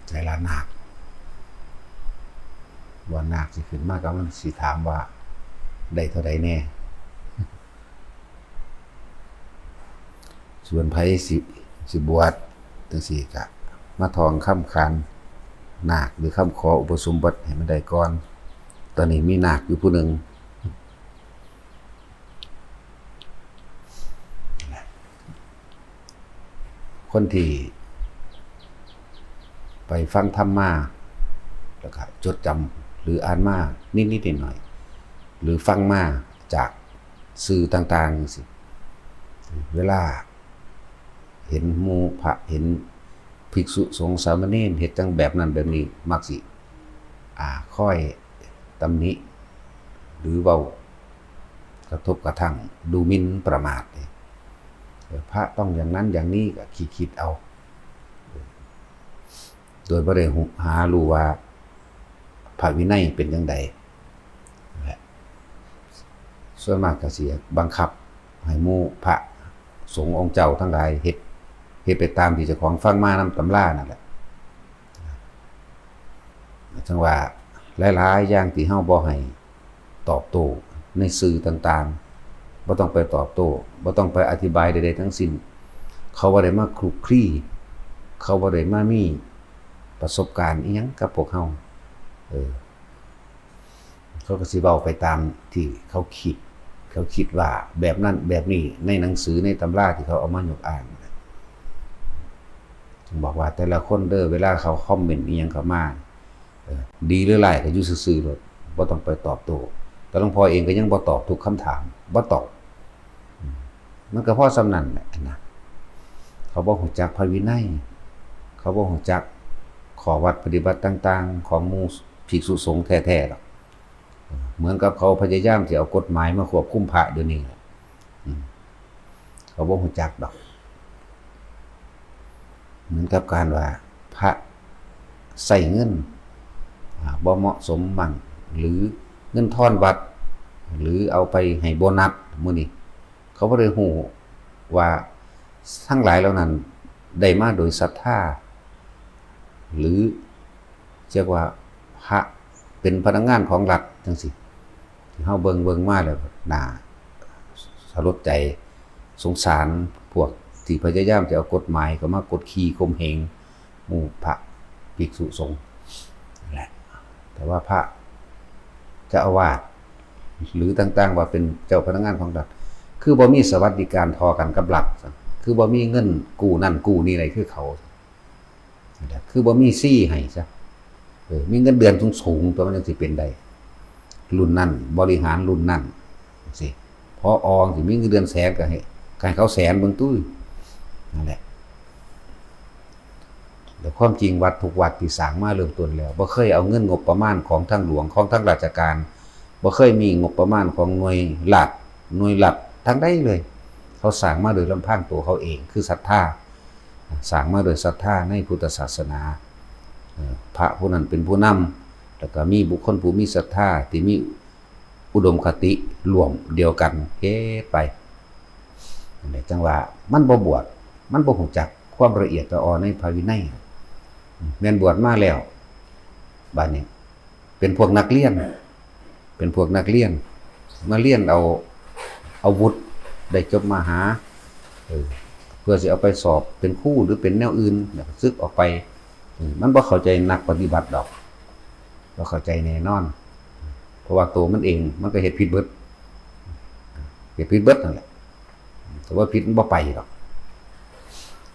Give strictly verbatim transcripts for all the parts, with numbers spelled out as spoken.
ใส่ละนาค ว่านาคสิขึ้นมาก็มันสิถามว่าได้เท่าใดแน่ ส่วนไผสิ สิบวชจังซี่ก็มาท่องคำขานนาคหรือคำขออุปสมบทให้มันได้ก่อน ตอนนี้มีนาคอยู่ผู้หนึ่ง คนที่ไปฟังธรรมมา แล้วก็จดจำหรืออ่านมานิดๆหน่อยๆ หรือฟังมาจากสื่อต่างๆสิ เวลาเห็นหมู่พระ เห็นภิกษุสงฆ์สามเณรเฮ็ดจั่งแบบนั้นแบบนี้ มักสิ อ่า คอยตำหนิ หรือเว้ากระทบกระทั่ง ดูหมิ่นประมาทนี่ เออ พระต้องอย่างนั้นอย่างนี้ ก็คิดๆเอา โดยบ่ได้หารู้ว่าพระวินัยเป็นจั่งใด และส่วนมากก็สิบังคับให้หมู่พระสงฆ์องค์เจ้าทั้งหลายเฮ็ด เฮ็ดไปตามที่เจ้าของฟังมานำตำรานั่นแหละ จั่งว่าหลายๆอย่างที่เฮาบ่ให้ตอบโต้ในสื่อต่างๆ บ่ต้องไปตอบโต้ บ่ต้องไปอธิบายใดๆทั้งสิ้น เขาบ่ได้มาคลุกคลี เขาบ่ได้มามีประสบการณ์อิหยังกับพวกเฮา เออ เขาก็สิเว้าไปตามที่เขาคิด เขาคิดว่าแบบนั้นแบบนี้ ในหนังสือในตำราที่เขาเอามายกอ้าง บอกว่าแต่ละคนเด้อ เวลาเขาคอมเมนต์อิหยังเข้ามา เออ ดีหรือร้ายก็อยู่ซื่อๆโลด บ่ต้องไปตอบโต้ แต่หลวงพ่อเองก็ยังบ่ตอบทุกคำถาม บ่ตอบ อืม มันก็พอส่ำนั้นแหละนะ เขาบ่ฮู้จักพระวินัย เขาบ่ฮู้จักข้อวัดปฏิบัติต่างๆ ของหมู่ภิกษุสงฆ์แท้ๆดอก เหมือนกับเขาพยายามสิเอากฎหมายมาควบคุมพระเดี๋ยวนี้แหละ อืม เขาบ่ฮู้จักดอก เหมือนกับการว่าพระใช้เงิน อ่า บ่เหมาะสมมั่ง หรือเงินทอนวัด หรือเอาไปให้โบนัสมื้อนี้ เขาบ่ได้ฮู้ว่าทั้งหลายเหล่านั้นได้มาโดยศรัทธา หรือเรียกว่าพระเป็นพนักงานของรัฐจั่งซี้ ที่เฮาเบิ่งเบิ่งมาแล้วน่าสลดใจสงสารพวกที่พยายามจะเอากฎหมายเข้ามากดขี่ข่มเหงหมู่พระภิกษุสงฆ์นั่นแหละ แต่ว่าพระเจ้าอาวาสหรือต่างๆว่าเป็นเจ้าพนักงานของรัฐ คือบ่มีสวัสดิการเท่ากันกับรัฐ คือบ่มีเงินกู้นั่นกู้นี่อะไรคือเขา คือบ่มีซี่ให้ซะ เออ มีเงินเดือนสูงๆ ตัวมันจั่งสิเป็นได้ รุ่นนั้น บริหารรุ่นนั้น สิ ผอ สิมีเงินเดือนแสนก็ให้ ก็ให้เขาแสนเบิ่งตุ้ย นั่นแหละ แต่ความจริงวัดทุกวัดที่สร้างมาเริ่มต้นแล้ว บ่เคยเอาเงินงบประมาณของทางหลวง ของทางราชการ บ่เคยมีงบประมาณของหน่วยรัฐ หน่วยรัฐทางใดเลย เขาสร้างมาโดยลำพังตัวเขาเอง คือศรัทธา สร้างมาโดยศรัทธาในพุทธศาสนา เอ่อ พระผู้นั้นเป็นผู้นำ แล้วก็มีบุคคลผู้มีศรัทธาที่มีอุดมคติร่วมเดียวกันเฮ็ดไป นั่นแหละ จั่งว่ามันบ่บวช มันบ่ฮู้จักความละเอียดละออในพระวินัย แม่นบวชมาแล้ว บัดนี้เป็นพวกนักเรียน เป็นพวกนักเรียน มาเรียนเอา เอาวุฒิ ได้จบมหา เออ เพื่อสิเอาไปสอบเป็นครูหรือเป็นแนวอื่น แล้วก็สึกออกไป เออ มันบ่เข้าใจนักปฏิบัติดอก บ่เข้าใจแน่นอน เพราะว่าตัวมันเองมันก็เฮ็ดผิดเบิด เฮ็ดผิดเบิดนั่นแหละ แต่ว่าผิดมันบ่ไปดอก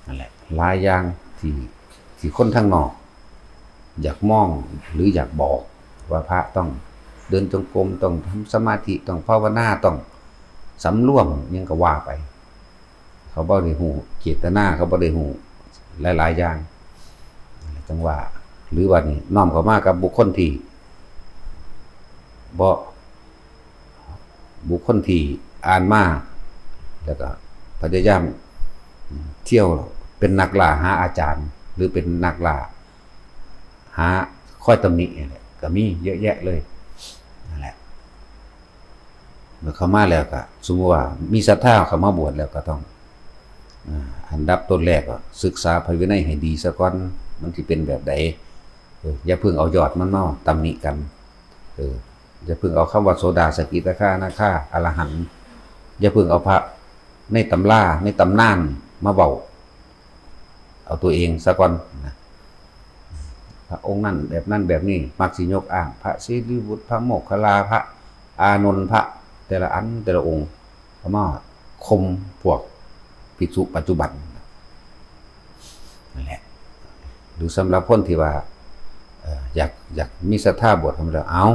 นั่นแหละ หลายอย่างที่ ที่คนทางนอก อยากมองหรืออยากบอกว่าพระต้องเดินจงกรม ต้องทำสมาธิ ต้องภาวนา ต้องสำรวม หยังก็ว่าไป เขาบ่ได้ฮู้เจตนา เขาบ่ได้ฮู้หลายๆอย่าง จั่งว่า หรือว่านี่น้อมเข้ามากับบุคคลที่บ่ บุคคลที่อ่านมา แล้วก็พยายามเที่ยวเป็นนักล่าหาอาจารย์ หรือเป็นนักล่าหาคอยตำหนินี่แหละ ก็มีเยอะแยะเลย นั่นแหละ เมื่อเข้ามาแล้วก็ สมมุติว่ามีศรัทธาเข้ามาบวชแล้วก็ต้อง อ่า อันดับต้นแรกก็ศึกษาพระวินัยให้ดีซะก่อน มันสิเป็นแบบใด เออ อย่าเพิ่งเอายอดมันมาตำหนิกัน เออ อย่าเพิ่งเอาคำว่าโสดา สกิทาคา อนาคา อรหันต์ อย่าเพิ่งเอาพระในตำรา ในตำนานมาเว้า เอาตัวเองซะก่อนนะ พระองค์นั้นแบบนั้นแบบนี้ มักสิยกอ้าง พระสิริบุตร พระโมคคัลลา พระอานนท์ พระแต่ละอันแต่ละองค์ เอามาข่มพวกภิกษุปัจจุบันนั่นแหละ หรือสำหรับคนที่ว่า เอ่อ อยาก อยากมีศรัทธาบวชเข้ามาแล้ว เอา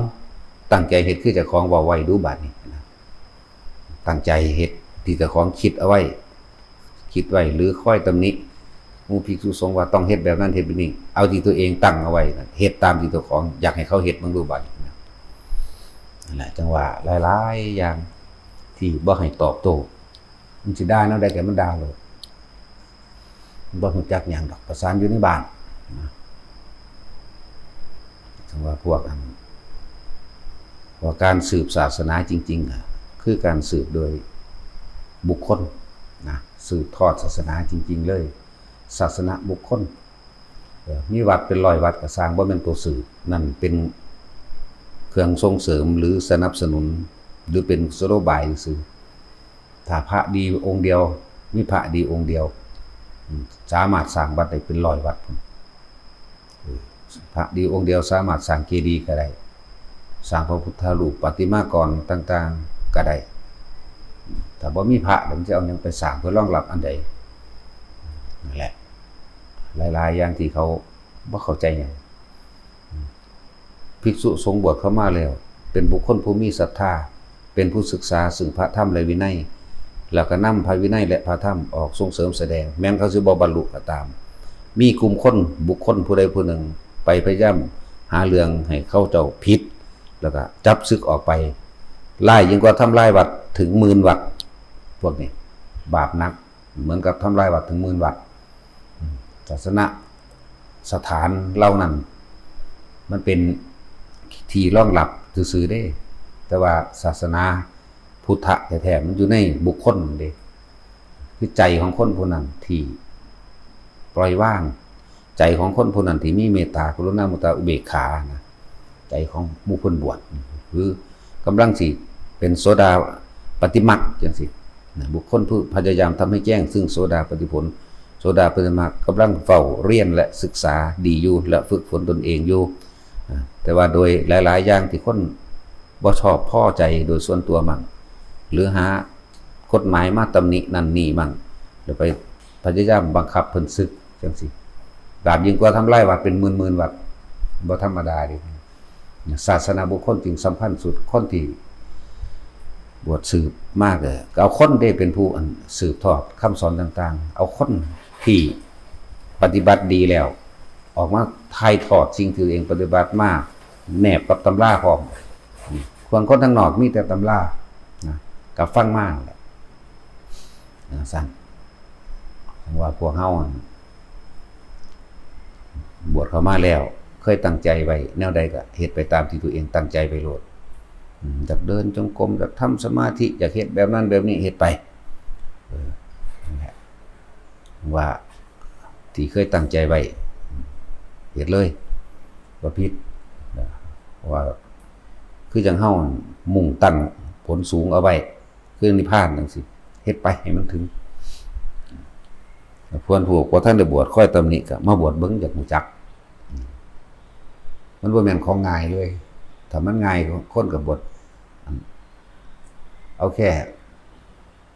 ตั้งใจเฮ็ดคือเจ้าของเว้าไว้ดูบาดนี้นะ ตั้งใจเฮ็ดที่เจ้าของคิดเอาไว้ คิดไว้ หรือคอยตำหนิหมู่ภิกษุสงฆ์ว่าต้องเฮ็ดแบบนั้น เฮ็ดแบบนี้ เอาที่ตัวเองตั้งเอาไว้นะ เฮ็ดตามที่เจ้าของอยากให้เขาเฮ็ดเบิ่งดูบาดนี้นะ นั่นแหละ จังว่าหลายๆอย่างที่บ่ให้ตอบโต้ มันสิด่าแนวใดก็มันด่าโลด มันบ่รู้จักหยังดอก ประสานอยู่ในบ้านนะ จังว่าพวกอัน ว่าการสืบศาสนาจริงๆอะ คือการสืบโดยบุคคลนะ สืบทอดศาสนาจริงๆเลย ศาสนบุคคล เอ่อ มีวัดเป็นร้อยวัดก็ซ่าง บ่แม่นตัวสืบ นั่นเป็นเครื่องส่งเสริมหรือสนับสนุน หรือเป็นกุศโลบายซื่อๆ ถ้าพระดีองค์เดียว มีพระดีองค์เดียว อืม สามารถสร้างวัดได้เป็นร้อยวัดพุ้น เออ พระดีองค์เดียวสามารถสร้างเจดีย์ก็ได้ สร้างพระพุทธรูปประติมากรต่างๆก็ได้ ถ้าบ่มีพระแล้วมันจะเอาหยังไปสร้างเพื่อรองรับอันใด นั่นแหละ หลายๆอย่างที่เขาบ่เข้าใจหยัง ภิกษุสงฆ์บวชเข้ามาแล้ว เป็นบุคคลผู้มีศรัทธา เป็นผู้ศึกษาซึ่งพระธรรมและวินัย แล้วก็นำพระวินัยและพระธรรมออกส่งเสริมแสดง แม้นเขาสิบ่บรรลุก็ตาม มีกลุ่มคน บุคคลผู้ใดผู้หนึ่งไปพยายามหาเรื่องให้เขาเจ้าผิด แล้วก็จับศึกออกไป ร้ายยิ่งกว่าทำลายวัดถึงหมื่นวัด พวกนี้ บาปหนัก เหมือนกับทำลายวัดถึงหมื่นวัด ศาสนสถานเหล่านั้น มันเป็นที่รองรับซื่อๆเด้ แต่ว่าศาสนาพุทธะแท้ๆมันอยู่ในบุคคลเด้ คือใจของคนผู้นั้นที่ปล่อยวาง ใจของคนผู้นั้นที่มีเมตตา กรุณา มุทิตา อุเบกขานะ ใจของหมู่เพิ่นบวช หรือกำลังสิเป็นโสดาปัตติมักจังซี่นะ บุคคลผู้พยายามทำให้แจ้งซึ่งโสดาปัตติผล โสดาปัตติมัก กำลังเฝ้าเรียนและศึกษาดีอยู่ และฝึกฝนตนเองอยู่นะ แต่ว่าโดยหลายๆอย่างที่คนบ่ชอบพอใจโดยส่วนตัวมั่ง หรือหากฎหมายมาตำหนินั่นนี่มั่ง แล้วไปพยายามบังคับเพิ่นสึกจังซี่ บาปยิ่งกว่าทำลายวัดเป็นหมื่นๆวัด บ่ธรรมดาเด้ ศาสนบุคคลจึงสำคัญสุด คนที่บวชสืบมาก็เอาคนเด้เป็นผู้อันสืบทอดคำสอนต่างๆ เอาคนที่ปฏิบัติดีแล้ว ออกมาถ่ายทอดสิ่งที่ตัวเองปฏิบัติมา แนบกับตำราพร้อม ส่วนคนทางนอกมีแต่ตำรานะ ก็ฟังมาแหละนะ ซั่น ว่าพวกเฮา บวชเข้ามาแล้ว เคยตั้งใจไว้แนวใดก็เฮ็ดไปตามที่ตัวเองตั้งใจไว้โลด อืม อยากเดินจงกรม อยากทำสมาธิ อยากเฮ็ดแบบนั้นแบบนี้ เฮ็ดไป เออ นั่นแหละ ว่าที่เคยตั้งใจไว้ เฮ็ดเลย บ่ผิด ว่า คือจั่งเฮามุ่งตั้งผลสูงเอาไว้ คือนิพพานจังซี่ เฮ็ดไปให้มันถึง เพื่อนผู้บ่ทันได้บวชคอยตำหนิก็มาบวชเบิ่ง อยากรู้จัก มันบ่แม่นของง่ายเลย ถ้ามันง่ายคนก็บวช เอาแค่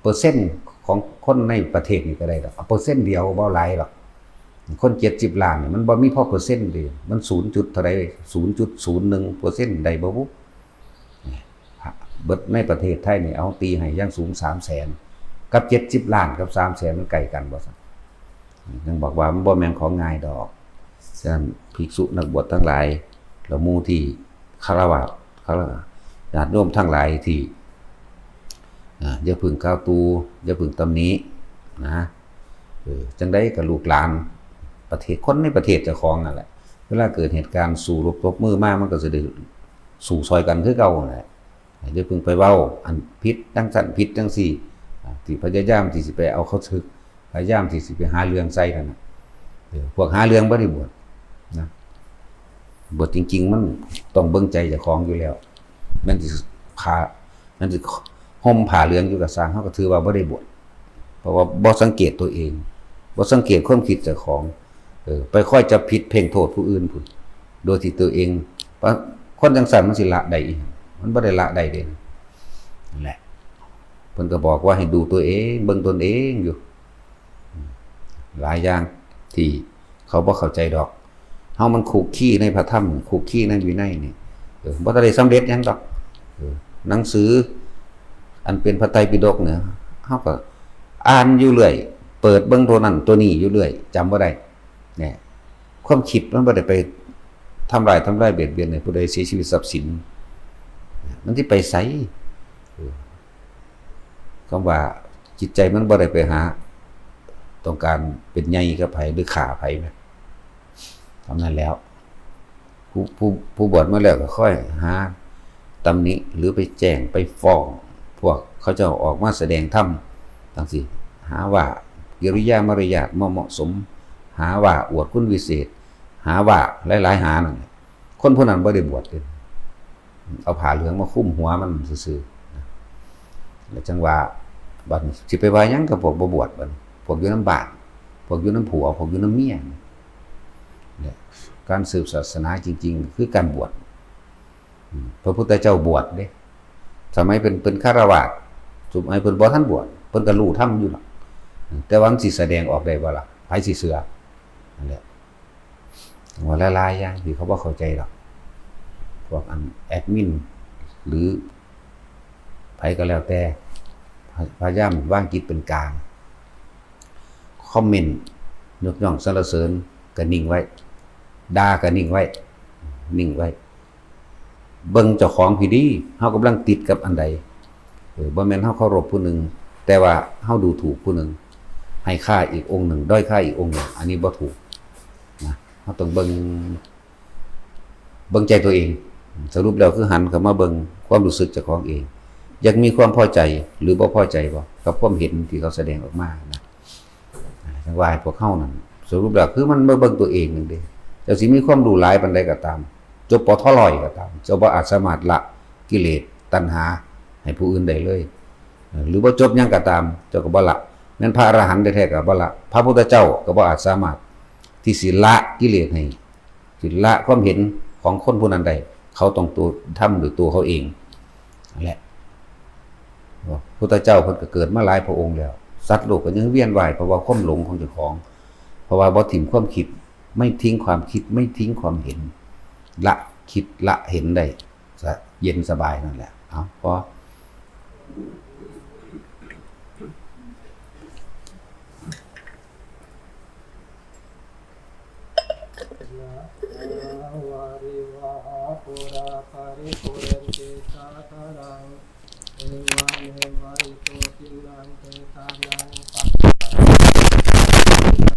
เปอร์เซ็นต์ของคนในประเทศนี่ก็ได้ดอก เอาเปอร์เซ็นต์เดียว บ่หลายดอก คนเจ็ดสิบล้านนี่มันบ่มีพอเปอร์เซ็นต์เด้ มันศูนย์จุดเท่าใด ศูนย์จุดศูนย์หนึ่งเปอร์เซ็นต์ได้บ่บุ เบิดในประเทศไทยนี่ เอาตีให้อย่างสูงสามแสน กับเจ็ดสิบล้านกับสามแสนมันใกล้กันบ่ซั่น ยังบอกว่ามันบ่แม่นของง่ายดอก ฉะนั้นภิกษุนักบวชทั้งหลาย และหมู่ที่ฆราวาส ฆราวาส ญาติโยมทั้งหลายที่ อ่า อย่าเพิ่งกล่าวตู่ อย่าเพิ่งตำหนินะ เออ จั่งใดก็ลูกหลาน ประเทศ คนในประเทศเจ้าของนั่นแหละ เวลาเกิดเหตุการณ์สู้รบตบมือมา มันก็สิได้สู้ซอยกันคือเก่านั่นแหละ อย่าเพิ่งไปเว้าอันผิดจั่งซั้น ผิดจั่งซี้ อ่า ที่พยายามที่สิไปเอาเขาสึก พยายามที่สิไปหาเรื่องใส่นั่นน่ะ เออ พวกหาเรื่องบ่ได้บวชนะ บวชจริงๆ มันต้องเบิ่งใจเจ้าของอยู่แล้ว มันสิผ้า มันสิห่มผ้าเหลืองอยู่ก็ซ่าง เฮาก็ถือว่าบ่ได้บวช เพราะว่าบ่สังเกตตัวเอง บ่สังเกตความคิดเจ้าของ เออ ไปคอยจับผิดเพ่งโทษผู้อื่นพู้น โดยที่ตัวเอง ว่าคนจังซั่นมันสิละได้อีหยัง มันบ่ได้ละได้เด้ นั่นแหละ เพิ่นก็บอกว่าให้ดูตัวเอง เบิ่งตนเองอยู่ หลายอย่างที่เขาบ่เข้าใจดอก เฮามันคุกคีในพระธรรม คุกคีในวินัยนี่ เออ บ่ทันได้สำเร็จหยังดอก เออ หนังสือ อันเป็นพระไตรปิฎกเนี่ย เฮาก็อ่านอยู่เรื่อย เปิดเบิ่งตัวนั้นตัวนี้อยู่เรื่อย จำบ่ได้ เนี่ย ความคิดมันบ่ได้ไปทำลาย ทำลายเบียดเบียนให้ผู้ใดเสียชีวิตทรัพย์สิน มันสิไปไส เออ คำว่าจิตใจมันบ่ได้ไปหา ต้องการเป็นใหญ่กับไผหรือฆ่าไผแหม เท่านั้นแล้ว ผู้ ผู้ ผู้บวชมาแล้วก็ค่อยหาตำหนิหรือไปแจ้งไปฟ้อง พวกเขาเจ้าออกมาแสดงธรรมจั่งซี้ หาว่ากิริยามารยาทบ่เหมาะสม หาว่าอวดคุณวิเศษ หาว่าหลายๆ หานั่นแหละ คนผู้นั้นบ่ได้บวชเด้ เอาผ้าเหลืองมาคลุมหัวมันซื่อๆ นะ แล้วจั่งว่า บัดนี้สิไปว่าหยังกับพวกบ่บวชบัดนี้ พวกอยู่นำบ้าน พวกอยู่นำผัว พวกอยู่นำเมีย เนี่ย การสืบศาสนาจริงๆ คือการบวช อืม พระพุทธเจ้าบวชเด้ สมัยเป็น เป็นฆราวาส สมัยเพิ่นบ่ทันบวช เพิ่นก็รู้ธรรมอยู่ล่ะ แต่ว่ามันสิแสดงออกได้บ่ล่ะ ไผสิเชื่อ นั่นแหละ ว่าหลายๆ อย่างที่เขาบ่เข้าใจดอก พวกอันแอดมิน หรือไผก็แล้วแต่ พยายามวางจิตเป็นกลาง คอมเมนต์ยกย่องสรรเสริญก็นิ่งไว้ ด่าก็นิ่งไว้ นิ่งไว้ เบิ่งเจ้าของพี้ดี เฮากำลังติดกับอันใด เออ บ่แม่นเฮาเคารพผู้หนึ่ง แต่ว่าเฮาดูถูกผู้หนึ่ง ให้ค่าอีกองค์หนึ่ง ด้อยค่าอีกองค์หนึ่ง อันนี้บ่ถูกนะ เฮาต้องเบิ่ง เบิ่งใจตัวเอง สรุปแล้วคือหันเข้ามาเบิ่งความรู้สึกเจ้าของเอง อยากมีความพอใจหรือบ่พอใจบ่ กับความเห็นที่เขาแสดงออกมานะ จั่งว่าให้พวกเฮานั่น สรุปแล้วคือมันมาเบิ่งตัวเองนั่นเด้ เจ้าสิมีความรู้หลายปานใดก็ตาม จบ ปท ร้อย ก็ตาม เจ้าบ่อาจสามารถละกิเลสตัณหาให้ผู้อื่นได้เลย หรือบ่จบหยังก็ตาม เจ้าก็บ่ละ แม่นพระอรหันต์แท้ๆ ก็บ่ละ พระพุทธเจ้าก็บ่อาจสามารถที่สิละกิเลสให้ สิละความเห็นของคนผู้นั้นได้ เขาต้องตัว ทำด้วยตัวเขาเอง นั่นแหละ พุทธเจ้าเพิ่นก็เกิดมาหลายพระองค์แล้ว สัตว์โลกก็ยังเวียนว่าย เพราะว่าความหลงของเจ้าของ เพราะว่าบ่ทิ้งความคิด ไม่ทิ้งความคิด ไม่ทิ้งความเห็น ละคิดละเห็นได้ สะ เย็นสบายนั่นแหละ เอา พอ ยะถาวาริวหาปูราปาริปูเรนติสาคารัง เอวะเมวะอิโตทินังเปตานังอุป